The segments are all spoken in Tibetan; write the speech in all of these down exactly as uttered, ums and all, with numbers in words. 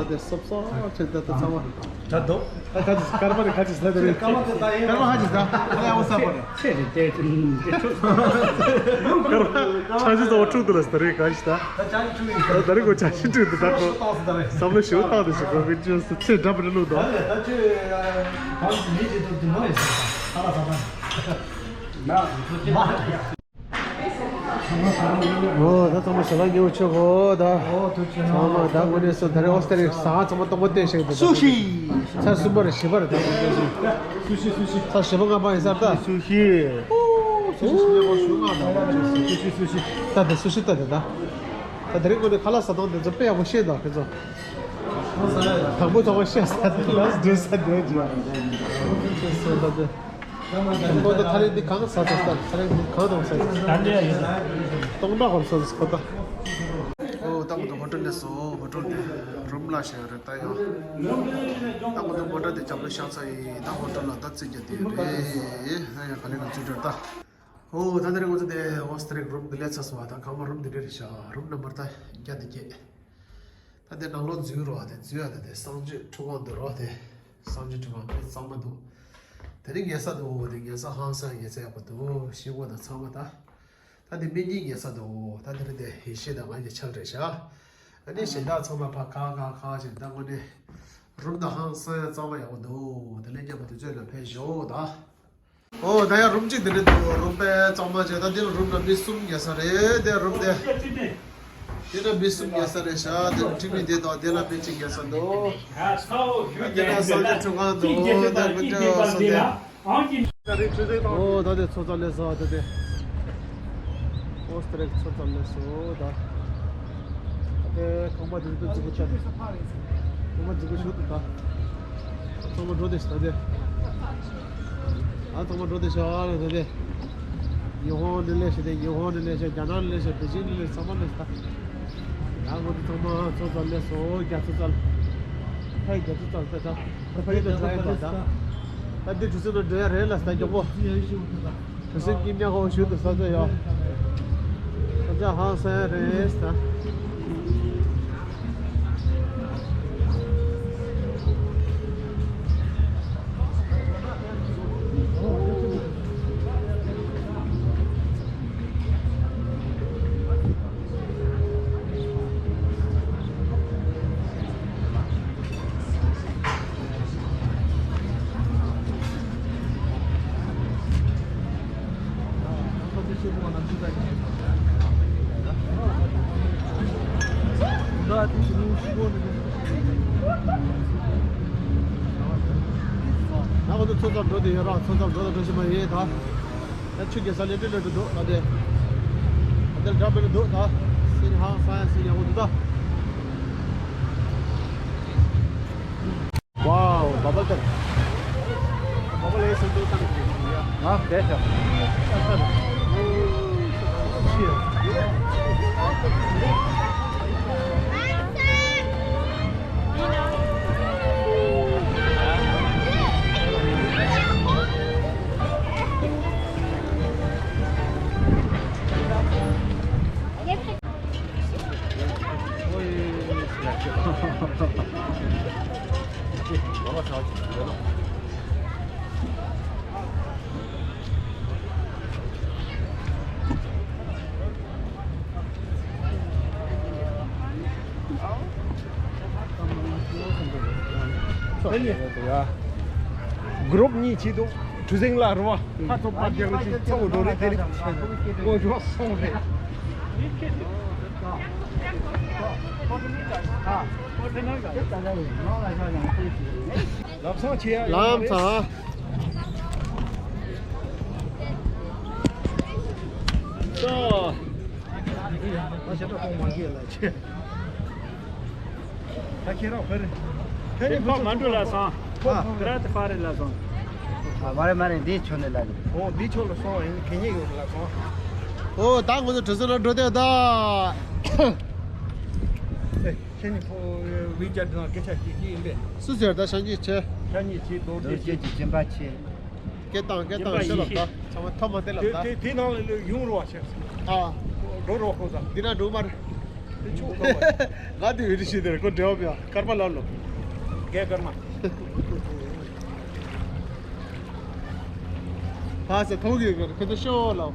ད་དེ་སོབ་སོབ་བྱས་ད་ད་ཚང་མ། ད་དོ། ད་ཁ་ཅིག་སྐར་མ་རེད། ཁ་ཅིག་ད་དེ་རེད། སྐར་མ་དེ་ད་ཡིན། སྐར་མ་ཁ་ཅིག་ད་ད་ཡང་བསམ་པ་རེད། ཚེ་རེད་དེ་དེ་ཆོ། སྐར་མ་ ཆ་ཞིག་ཚང་མ་འཁྲུག་འདུག་ལ་ཟེར་རེད་ག་ཞིག་ད། ད་ཆ་ཞིག་འཁྲུག་ཡིན། ད་ད་རེས་གོ་ཆ་ཞིག་འཁྲུག་འདུག་ད་གོ། བསམ་བློ་ཞིག་བཏང་འདུག་ཞིག་གོ་གི་ཅི་སུ་ཚེ་འདྲ་པོ་རེ་ལུག་དོ། ད་ད་ཆ་གང་ཞིག་མི་ཞིག་ཏུ་དུ་མ་ཡིན་ས་ད་ལ་ས་ད། ན། ཨོ་ད་ཚང་མ་ཞལ་ལག་ཉོ་ཆོག་གོ་ད། ཨོ་ཐུགས་རྗེ་ཆེ། ཚང་མ་ད་དངོས་གནས་སུ་ད་རེས་ཨོ་སྟེ་རེད་ས་ཚང་མ་སྟོང་པ་བསྟན་ཤེས་འདུག་སུ་ཤི། ཚར་གསུམ་པ་རེད་བཞི་པ་རེད་ད་དངོས་གནས་སུ། སུ་ཤི་སུ་ཤི། ཚར་བཞི་པ་ལྔ་པ་ཡིན་ས་ད། སུ་ཤི། སུ་ཤི་སུ་ཤི་ལེགས་པར་ཞུ་ང་ད། སུ་ཤི་སུ་ཤི། ད་དེ་སུ་ཤི་ད་དེ་ད། ད་དེ་རིང་དངོས་གནས་ཁ་ལག་ཟ་སྟངས་དེ་ཚོ་དཔེ་ཡག་པོ་ཤེས་འདུག་ཁྱེད་ཚོ། དང་པོ་ཚང་མ་ཤེས་ས་དེ་ལགས་འདུག་ས་དེ་ཅི། ཤེས་སོང་ད་དེ། ཁོ་ད་ཐ་ལེ་འདི་གང་ས་ས་ས་ཐ་ལེ་འདི་གང་དང་ས་ས། ད་ལེ་ཡ་ཡོད། སྟོང་ཕྲག་གོམ་ས་ས་ཁོ་ད། ཨོ་ད་ཁོ་ད་ཧོ་ཊེལ་ལས་སོ་ཧོ་ཊེལ་དེ་རུམ་ལ་ཞེས་རེད་ད་ཡོ། ད་ཁོ་ད་མོ་ཊ་དེ་ཅམ་ལ་ཤག་ཚ་ཡི་ད་ཧོ་ཊེལ་ལ་ད་རྩིས་རྒྱག་དེ་རེད། ད་ཡ་ག་ལེ་ག་ཚུལ་རེད་ད། ཨོ་ད་ད་རེ་ཁོ་ཚོ་དེ་ཧོ་སི་ཊེལ་རུམ་དེ་ལས་ཚ་སོ་ད་གང་མ་རུམ་དེ་རེད་རེད་ཤག་རུམ་ནམ་བར་ད་བརྒྱ་དེ་བརྒྱད། ད་དེ་ནང་ལོགས་འཛུལ་རོགས་དེ་འཛུལ་ཡ་དེ་དེ་གསང་སྤྱོད་ཁྲུས་ཁང་འདུག་རོགས་དེ་གསང་སྤྱོད་ཁྲུས་ཁང་དེ་གཙང་མ་འདུག་དེ་རིང་ཉལ་ས་འདུག་དེ་ཉལ་ས་ཧང་སང་ཉལ་ས་ཡག་པོ་འདུག་ཤི་བོ་དང་ཚང་མ་ད། ད་དེ་སྨན་གྱི་ཉལ་ས་འདུག་ད་དེ་རིང་དེ་ཧེ་ཤེ་དང་ང་གཉིས་ཆགས་རེད་ཤག་ཨ་ནི་གཞན་དག་ཚང་མ་ཕ་ཁ་ཁ་ཁ་བྱས་ད་དངོས་གནས་རུམ་དང་ཧང་སང་ཡ་གཙང་མ་ཡག་པོ་འདུག་དེ་ལས་རྒྱབ་པ་དུས་ཚོད་ལ་ཕེབས་ཤོག་ད། ཨོ་ད་ཡང་རུམ་གཅིག་དེ་འདྲ་འདུག་རུམ་དཔེ་གཙང་མ་བྱས་ད་འདི་ལ་རུམ་ལ་མི་གསུམ་ཉལ་ས་རེད་དེ་རུམ་དེ། དེ་ལ་མི་གསུམ་ཉལ་ས་རེད་ཤག་དེ་ལ་ཁྲིམས་མི་བདེ་དང་དེ་ལ་མི་གཅིག་ཉལ་ས་འདུག་དེ་ལ་གསང་སྤྱོད་ཁྲུས་ཁང་འདུག་དེ་ལ་མི་འདྲ་བ་སོ་དེ། ཨོ་ད་དེ་ཚོ་ཙམ་ལས་སོ་ད་དེ། ཨོ་སྟེ་རེད་ཚོ་ཙམ་ལས་སོ་ད། ད་དེ་ཁང་པ་དེ་ཚོ་རྫིག་པོ་ཆགས་འདུག་ཁང་པ་རྫིག་པོ་ཞིག་འདུག་ད། ཚང་མ་འགྲོ་དེ་ཤི་ད་དེ། ཨ་ཚང་མ་འགྲོ་དེ་ཤི་ཨ་རེ་ད་དེ། ཉི་ཧོང་ནས་སླེབས་ཤི་དེ་ཉི་ཧོང་ནས་སླེབས་ཤི་རྒྱ་ནག་ནས་སླེབས་ཤི་པེ་ཅིན་ནས་སླེབས་ཚང་མ་སླེབས་ཤི་ད། ཡང་ངོ་དེ་ཚང་མ་ཚོ་ཙམ་སླེབས་སོ་རྒྱ་ཚོ་ཙམ། ཕ་ཡི་རྒྱ་ཚོ་ཙམ་སླེབས་ད། ཕ་ཡི་ད་འགྲོ་ཡ་ད་ད། ད་འདི་གྲུ་གཟིངས་ནང་འགྲོ་ཡ་རེད་ལ་ད་མགྱོགས་པོ། གྲུ་གཟིངས་ཀྱི་མཉམ་ཁོག་ཞུ་དུ་ས་ཚོ་ཡོད། ས་ཆ་ཧང་སང་རེད་ད། ང་ཚོ་ཚོ་ཚོ་འགྲོ་དེ་ཡོད་ར་ཚོ་ཚོ་འགྲོ་དང་འགྲོ་བཞིན་པ་ཡིན་ད། ད་ཆུ་རྒྱལ་ས་ལེ་ཏི་ལེ་ཏི་འདུག་ད་དེ། ད་དེ་འདྲ་མི་འདུག་ད། སེམས་ཧང་སང་ཡ་སེམས་ཡག་པོ་འདུག་ད། Wow, bubble tea. Bubble is something. Ah, that's a. Cheers. Group གཉིས་བྱས་འདུག་གྲུ་གཟིངས་ལ་རུ་བ་ཁ་ཐོབ་པ་རྒྱག་གི་ཚོགས་འགྲོ་རེད་དེ་རེད། ངོ་ཇོ་སོང་རེད། ལམ་སང་ཆེ་ཡ་ལམ་སང་། ད་ཁྱེད་རང་ཕེབས་རེད། ཕེབས་རེད། ཕ་མ་འགྲོ་ལ་སོང་། ཨ། ཁྱེད་རང་ཕ་རེད་ལ་སོང་། ཨ། མ་རེད་མ་རེད། འདིའི་ཕྱོགས་ནས་ལ་རེད། ཨོ་འདིའི་ཕྱོགས་ལ་སོང་བ་ཡིན་གད་སྙིགས་ཡོད་ལ་སོང་། ཨོ་ད་ང་ཚོ་གྲུ་གཟིངས་ལ་འགྲོ་དེ་ད། ཨེ་ཁྱེད་གཉིས་ཕོ་བི་ཅར་དང་སྐད་ཆ་བཤད་ཀྱི་ཡིན་པས། སུ་ཟེར་ད་ཤང་གི་ཆེ། ཤང་གི་ཆེ་རྡོ་རྗེ་ཆེ། རྡོ་རྗེ་གི་སྦྱིན་པ་ཆེ། སྐད་བཏང་སྐད་བཏང་ཤོད་ལབ་ད། ཚང་མ་ཐོབ་མ་བསྟན་ལབ་ད། དེ་དེ་ནང་ལ་ཡོང་རོགས་བྱས། ཨ། འགྲོ་རོགས་ཁོ་ཚ། འདི་ན་འགྲོ་མ་རེད། དེ་ཆུ་ཁོ་བ། ང་དེ་འོས་བསྡུ་ཞུས་དེར་ཁོ་འབྲེལ་བ་མེད་པ་ཀརྨ་ལབ་ལོ། རྒན་ཀརྨ། ཕ་ས་ཐོག་གི་ཁོ་ཚོ་ཤོད་ལབ།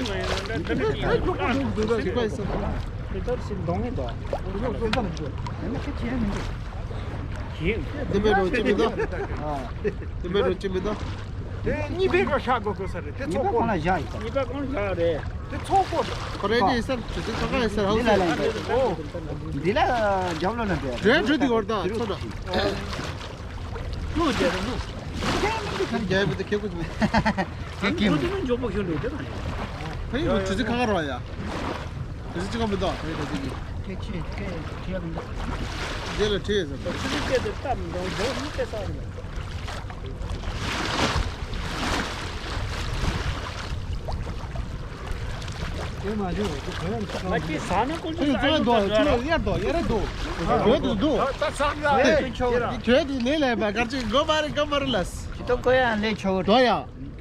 ཡིན་ན་འདྲ་འདྲ་འདྲ་ཡིན་ན། དེ་ལྟར་ཞིག་འདོང་ངེས་དོ། དེ་མེད་རུང་ཅི་མི་འདུག་དེ་མེད་རུང་ཅི་མི་འདུག་དེ་གཉིས་པའི་སྐོར་བཞག་དགོས་དགོས་ས་རེད། དེ་ཚོགས་སྐོར་ལ་བཞག་ཡིན་ས། གཉིས་པ་གང་བཞག་རེད། དེ་ཚོགས་སྐོར། ཁོ་རེ་ནི་ས་ཆུ་ཚོད་ཁ་ཁ་ཡིན་ས་ཧའུ་འདི་ལ་ལ་ཡིན། ཨོ། འདི་ལ་རྒྱབ་ལོ་ན་འདི་རེད་འགྲོ་དེ་བར་ད་ཚོ་ད། ལུག་རྒྱབ་རེད་ལུག་རྒྱབ་རེད་ཁྱེད་ཀུ་ཅི་མེད། ཁྱེད་ཀྱིས་མེད། ཁྱེད་ཀྱིས་མེད། འཇོག་པོ་ཁྱོད་འགྲོ་དེ་ད་རེད། ཁྱེད་ཀྱིས་ཆུ་ཚོད་ཁ་ཁ་རོ་ཡ། ཆུ་ཚོད་ཅི་ག་མི་འདུག་ཁྱེད་ཀྱིས་ཁྱེད་ཀྱིས་ཁྱེད་ཀྱིས་མི་འདུག་དེ་ལ་ཁྲིད་ཟེར། ཆུ་ཚོད་སྐད་དེ་སྟབས་མི་འདུག་འཇོག་མི་སྐད་ས་མི་འདུག་དེ་མ་བྱུང་། དེ་གོ་ཡང་ཆགས། ང་ཅི་ཟ་ན་ཀུན་སྤྱོད་ས་ཡོད་དོ། ཆུ་ལ་གཡར་དོ་གཡར་རེད་དོ། གོ་དུ་འདུག་ད་ས་ཡ་ཁྱོད་དུ་ལས་ལས་པ་གར་ཅིག་གོ་མ་རེད་གོ་མ་རེད་ལ། ཅི་ཏོ་གོ་ཡང་ལས་ཆོག་དོ་ཡ།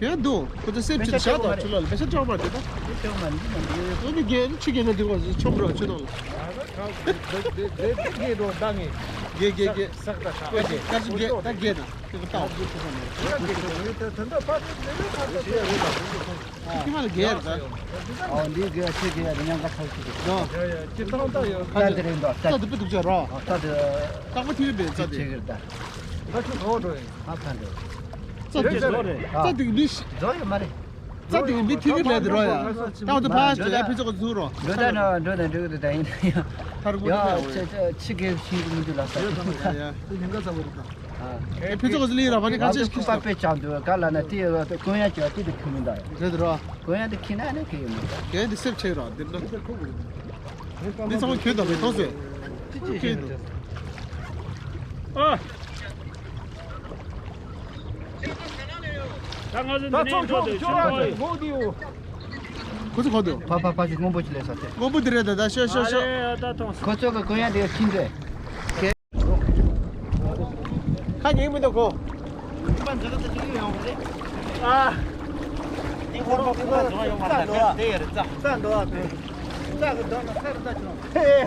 གོ་དུ་སེམས་ཅིག་བྱ་དོ་ཆུ་ལ་ལ་བེ་ཤ་ཅོག་མ་རེད་ད། ཆོག་མ་རེད་མ་རེད། ཨོ་མི་རྒན་ཆི་རྒན་ན་འདི་གོ་ཆོམ་རོ་ཆུ་དོ་ལ། རྒན་རྒན་རྒན་རྒན་རྒན་ད་རྒན་ན། དེ་གི་ལྟ་བ་ཅི་ཟེར་ན། ཁྱི་མ་ལ་རྒྱལ་རེད་ད། ཨ་འདི་རྒྱལ་ཁྱི་རྒྱལ་རེད་ཉང་ག་ཚོགས་ཅིག་རེད། ད་འདི་རེད་འདུག་ད་འདི་པི་འདུག་ཅག་རོ། ད་འདི་རྟག་པ་ཐི་བི་པའི་རྩ་དེ་ཆེ་གི་རེད་ད། ད་ཁྱོད་ག་བ་འགྲོ་ཡིན། ཨ་ཁ་འདི་རྩ་དེ་རོ་རེད། རྩ་དེ་གི་མི་ཤི། འགྲོ་ཡོད་མ་རེད། ས་དེ་མི་ཐིག་གི་ལས་དེ་རོ་ཡ། ད་འོ་དེ་ཕ་ཞོ་ཡ་ཕི་ཚོ་ག་ཚུ་རོ། འགྲོ་ད་ནོ་འགྲོ་ད་འགྲོ་གི་ད་ཡིན་ཡ། ཐར་གོ་ཡ་ད་ཆེ་ཆེ་ཆེ་གེ་ཤིང་གི་མི་འདུག་ལ་ས། ཡ་ཡ། དེ་ཉིན་ག་ས་བོ་རི་ད། ཨེ་ཕི་ཚོ་ག་ཚུ་ལི་ར་བ་ནི་ག་ཚེ་ཁི་ས། པ་པེ་ཅང་དུ་ག་ལ་ན་དེ་ཡ་ཀོན་ཡ་ཅོ་དེ་དེ་ཁུ་མི་འདུག་ཡ། རེད་རོ། ཀོན་ཡ་དེ་ཁི་ན་ནི་ཁི་ཡོད་མི་འདུག་ཡ། དེ་སེབ་ཆེ་རོ་དེ་ན། འདི་ཚང་མ་ཁྱོད་དང་མི་ཐོག་ཟེར། ཅི་ཅི་ཁྱོད་དང་། ཨ། ད་ང་ཚོ་འདི་ནས་འགྲོ་དུས་ཆུ་ཁོ་ཡི། ཁོ་ཚོ་ག་འདུག་ཕ་ཕ་ཕ་ཅིག་སྔོན་པོ་ཅིག་སླེབས་ས་དེ། སྔོན་པོ་འདི་རེད་ད། ད་ཤོ་ཤོ་ཤོ། ཨ་རེ་ད་མཐོང་སོང་། ཁོ་ཚོ་གི་ཀོན་ཡ་དེ་ཁྱིམ་རེད། ཁ་ཉན་མི་འདུག་གོ། ཨ། འདི་ཧོར་མོ་ཁོ་ཚོ་ཡོང་བ་རེད། དེ་ཡ་རེད་རྩྭ། རྩྭ་འདུག་ཨ། རྩྭ་གི་འདབས་ན་ས་རི་རྩྭ་ཆུང་། ཧེ།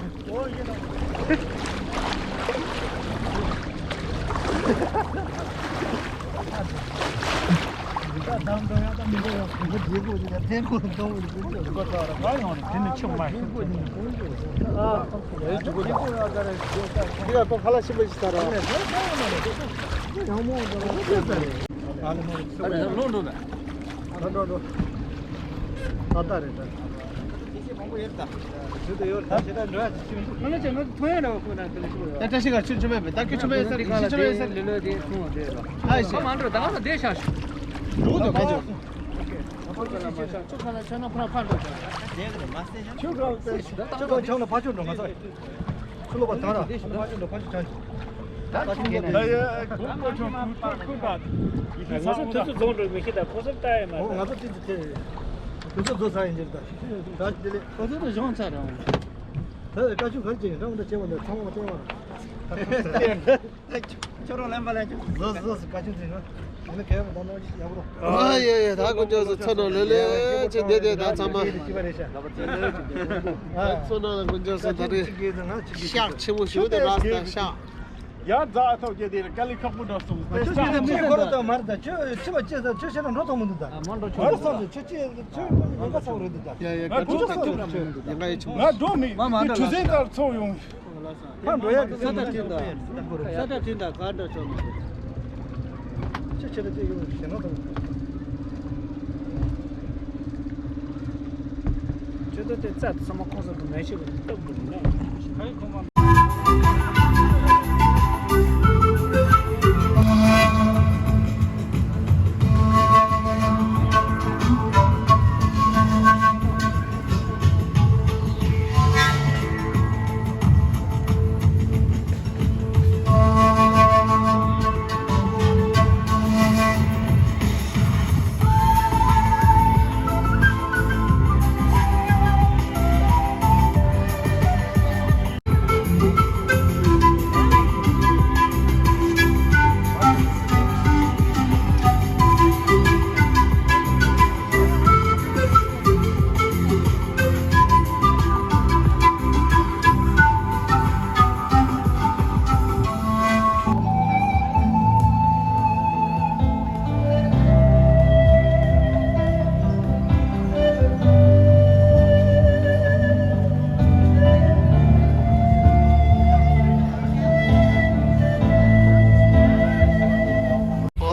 ད་བཀྲ་ཤིས་གར་ཆུ་ཆུ་མེད་པས་ད་ཁྱོད་ཆུ་མེད་ས་རེད། ཁྱོད་ཆུ་མེད་ས་རེད། ལི་ལོ་དེ་ཆུང་བ་དེ་རེད། ཨ་ཤེས། མ་འགྲོ་ད་ང་ཚོ་བསྡད་ཤག་ཞུ། འགྲོ་གི་འདུག་ཁ་ཅིག་ཆུ་ཁ་ལ་ཆ་ན་ཕར་ཕར་འགྲོ་ཆག་ཆུ་ཁ་ལ་ཆ་ན་ཕར་ཕར་འགྲོ་ཆག་ཆུ་ཁ་ལ་ཆ་ན་ཕར་ཕར་འགྲོ་ང་ཚོ། ཆུ་ལོག་པ་ཚང་ར། ཕར་ཕར་ཆག་ཆུ། ད་ཆུ་གེ་ན། ད་ཡ་གུང་ཁོ་ཆུང་ཁུ་ཁུ་ཁུ་ད། ང་ཚོ་དུས་ཚོད་རྫོགས་འགྲོ་མི་ཤེས་ད་ཁོ་ཚོ་ལྟ་ཡ་མ། ཨོ་ང་ཚོ་ཏི་ཏི་ཁེ། དུས་ཚོད་རྫོགས་ཚར་ཡིན་གྱི་རེད་ད། ད་དེ་ལས། ཁོ་ཚོ་ད་གཞོན་ཚར་རེད། ད་བཀའ་ཆུང་ག་རེ་བྱེད་ཀྱི་འདྲ་མི་འདྲ་བྱེད་པ་འདྲ་ཚང་མ་བལྟས་པ་རེད། ཁྱོད་རང་ལན་པ་ལན་ཆོག་བཟོ་བཟོ་བཟོ་བཀའ་ཆུང་ཟིན་ན། ཨ་ཡེ་ཡེ། ད་དཀོན་མཆོག་གསུམ་ཚོ་ནང་ལོ་ལེ་ཅེ་བསྡད་དེ་ད་ཚང་མ། ད་ཚོ་ནང་ལ་དཀོན་མཆོག་གསུམ་ད་རེས་ཤག་ཆེན་པོ་ཞུ་དེ་རག་ད་ཤག་ཡ་རྫ་ཨ་ཐོག་རྒྱ་དེ་དཀའ་ལས་ཁག་པོ་འདྲ་སོང་། ད་ཁྱོད་ཁྱོད་ཁྱོད་ཁོ་ར་ད་མར་ད་ཁྱོད་ཁྱོད་བ་ཅེ་ད་ཁྱོད་ཤེས་ན་འགྲོ་ཐུབ་མི་འདུག་ད། མར་འགྲོ་ཆོག་མར་སོང་ད་ཁྱོད་ཅེ་ཁྱོད་ཡིན་ག་ཚ་བོ་རེད་འདུག་ད། ཡ་ཡ་ང་ཁྱོད་ད་ཁྱོད་ཡིན་ག་ཡ་ཆེན་པོ། ང་འགྲོ་མི་མ་མ་ད་དུས་ཚོད་ལྟར་ཚོགས་ཡོང་། ཁ་འགྲོ་ཡག་གི་ས་ད་ཁྲིན་ད། ས་ད་ཁྲིན་ད་ག་འདྲ་ཆོག་ནོ། ཅི་ཆེ་ད་ཅི་ཡོང་ཞེ་ན་དང་། ཁྱོད་ཚོ་དེ་རྩྭ་དེ་ཚང་མ་ཁོང་ཚོ་གི་མེ་ཤོད་གི་སྟབས་འདུག་ནས། ཧའི་ཁོང་མ།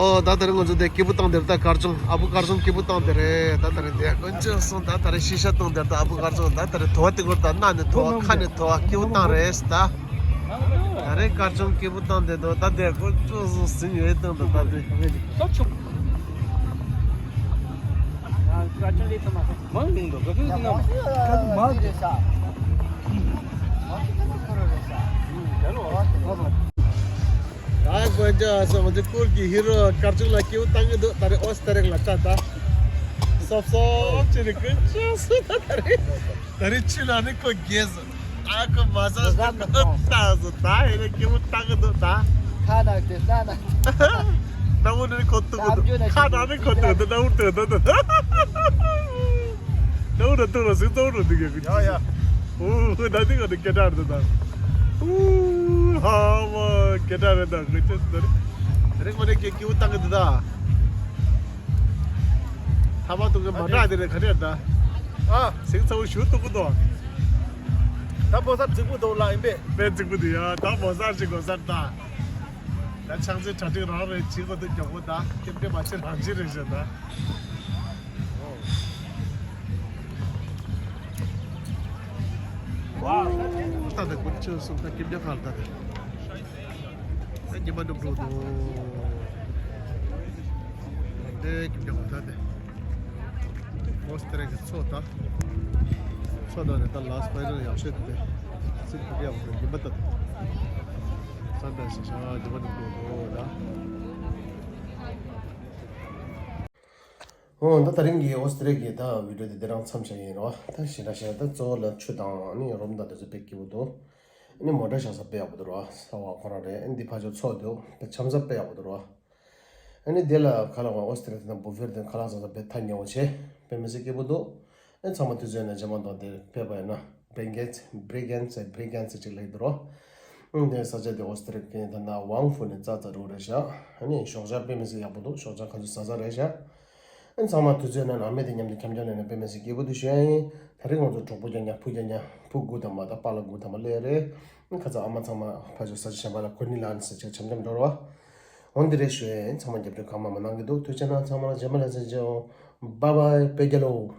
ཨོ་ད་ད་རེས་ང་ཚོ་དེ་སྐྱིད་པོ་བཏང་དེར་ད་དཀར་ཆུང་ཨ་བུ་དཀར་ཆུང་སྐྱིད་པོ་བཏང་དེ་རེད། ད་ད་རེས་དེ་དཀོན་མཆོག་གསུམ་ད་ད་རེས་ཤི་ཤ་བཏང་དེར་ད་ཨ་བུ་དཀར་ཆུང་ད་ད་རེས་དོ་བ་དེ་གོར་ད་སྣ་ནས་དོ་བ་ཁ་ནས་དོ་བ་སྐྱིད་པོ་བཏང་རེད་ད། ད་རེས་དཀར་ཆུང་སྐྱིད་པོ་བཏང་དེ་དོ་ད་དེ་དཀོན་མཆོག་གསུམ་ཟིང་ཡོད་བཏང་དེ་ད་དེ། དཀར་ཆུང་ལས་ཐོག་མ་མང་མིང་དུ་དཀར་ཆུང་ཟིན་ན་མ། ད་དཀོན་མཆོག་གསུམ་ང་ཚོ་སྐོར་གྱི་ཧི་རོ་དཀར་ཆུང་ལ་སྐྱིད་པོ་བཏང་གི་འདུག་ད་རེས་ཨོ་སི་ཏ་རེག་ལ་ལྟ་ད། སོབ་སོབ་ཅི་རེད་དཀོན་མཆོག་གསུམ་ད་ད་རེས། ད་རེས་ཕྱི་ལ་ནི་ཁོ་རྒྱལ་སོང་། ཨ་ཁོ་མ་ཟ་ཟ་ཁོ་ལྟ་སོང་ད་ཧེ་རེ་སྐྱིད་པོ་བཏང་གི་འདུག་ད། ཁ་ནག་དེ་ལྟ་ན། ནམ་འོ་ནི་ཁོ་ཐུག་གི་འདུག་ཁ་ནག་ནི་ཁོ་ཐུག་འདུག་ནམ་འོ་ཐུག་འདུག་འདུག་ནམ་འོ་ཐུག་ར་སིང་ཚ་འོ་ར་འདུག་ཡ་གི་ཡ་ཡ། ཨོ་ཁོ་ད་འདི་ག་འདི་སྐད་གྲགས་རེད་ད། ཨུ་ཧ་མ་སྐད་གྲགས་རེད་ད་ཁོ་ཅི་ཟེར་ད་རེད། ད་རེས་ཁོ་ནི་སྐད་སྐྱིད་པོ་བཏང་གི་འདུག་ད། ཐ་མ་ཐུག་གི་མ་འདྲ་དེ་རེད་ག་རེ་ད། ཨ། སིང་ཚ་འོ་ཞུ་ཐུག་གི་འདུག་ད་བོ་སར་རྫིག་པོ་འདུག་ལ་ཡིན་པས། དཔེ་རྫིག་པོ་འདུག་ཡ་ད་བོ་སར་ཞིག་གོ་སར་ད། ད་ཆང་ཚེ་གྲ་སྒྲིག་རང་རེད་བྱེད་དགོས་འདུག་མགྱོགས་པོ་ད་ཀེམ་ཀེམ་མ་བྱེད་རང་བྱེད་རེད་ཞེས་ད། ད་ལྟ་དགུན་ཆུ་སོང་ད་ཀིམ་ཉ་ཁ་ལ་ད་ད་ཉི་མ་ནུབ་འགྲོ་འདུག་ད་ཀིམ་ཉ་ཁ་ད་ད་ཨོ་སི་ཏྲེ་ལི་ཡ་གི་མཚོ་ད་མཚོ་ད་ནས་ད་ལ་སི་ཕའི་ནལ་ཡག་ཤོས་དེ་སྲིད་པ་ཡག་པོ་ཉི་མ་ད་ད་སན་ར་ཡི་སི་ཤ་ཉི་མ་ནུབ་འགྲོ་འདུག་ད། ཨོ་ད་དེ་རིང་གི་ཨོ་སི་ཏྲེ་ལི་ཡའི་ད་བི་ཌི་ཡོ་དེ་དེ་རང་མཚམས་བཞག་ཡིན་རོ། ད་ཞེ་དྲག་ཞེ་དྲག་ད་གཙོ་བོ་ལ་ཆུ་དང་ཨ་ནི་རུམ་དང་དེ་ཚོ་དཔེ་སྐྱིད་པོ་འདུག་ཨ་ནི་མོ་ཊ་བཞག་ས་དཔེ་ཡག་པོ་འདུག་རོ། ས་བ་ཁོ་རང་རེད། ཨ་ནི་འདི་ཕ་ཆོ་མཚོ་འདུག་དེ་འཆམ་ས་དཔེ་ཡག་པོ་འདུག་རོ། ཨ་ནི་དེ་ལ་ཁ་ལག་ཨོ་སི་ཏྲེ་ལི་ཡ་དེ་ན་བུ་ཕེར་དེ་ཁ་ལག་ཟ་ས་དཔེ་ཐག་ཉེ་བོ་བྱས་དཔེ་མི་སྲིད་སྐྱིད་པོ་འདུག་ཨེ་ཚང་མ་དུས་ཚོད་ན་རྗེས་མ་དང་དེར་ཕེབས་པ་ཡིན་ན་བྷི་རི་གན་སི་བྷི་རི་གན་སི་བྷི་རི་གན་སི་ཅིག་ལེགས་འདུག་རོ། ཨང་དེ་ས་ཆ་དེ་ཨོ་སི་ཏྲེ་ལི་ཡ་ད་ན་ཝང་ཧྥུ་ནས་རྩ་རྩ་འགྲོ་རེད་ཤག་ཨ་ནི་ཞོགས་ཇ་དཔེ་མི་སྲིད་ཡག་པོ་འདུག་ཞོགས་ཇ་ག་ཚོད་ཟ་ས་རེད་ཤག་ཨེ་ཚང་མ་དུས་ཚོད་ན་ན་མེད་དེ་མཉམ་དུ་འཁྱམ་འཁྱམ་ལས་ན་དཔེ་མི་སྲིད་སྐྱིད་པོ་འདུག་ཞུ་ཡ་ཡིན། ད་རེས་ང་ཚོ་གྲོགས་པོ་རྒྱག་ཉག་བུ་རྒྱག་ཉག་བུ་དགུ་དང་མ་ད་པཱ་ལགས་དགུ་དང་མ་སླེབས་རེད། ཨེ་ཁ་ཚ་ཨ་མ་ཚང་མ་ཕ་ཆོ་ས་ཆ་གཞན་པ་ལ་ཁོ་ནི་ལ་ནི་ས་ཆ་འཆམ་འཆམ་འགྲོ་རོ། འོན་ཏེ་རེ་ཞུ་ཡིན། ཚང་མ་རྒྱབ་སྐྱོར་གང་མང་མང་གནང་གི་འདུག་ཐུགས་རྗེ་གནང་། ཚང་མ་ལ་རྗེས་མ་ལ་མཇལ་ཆེའོ། བཱའི་བཱའི། དཔེ་རྒྱལ་ལོ།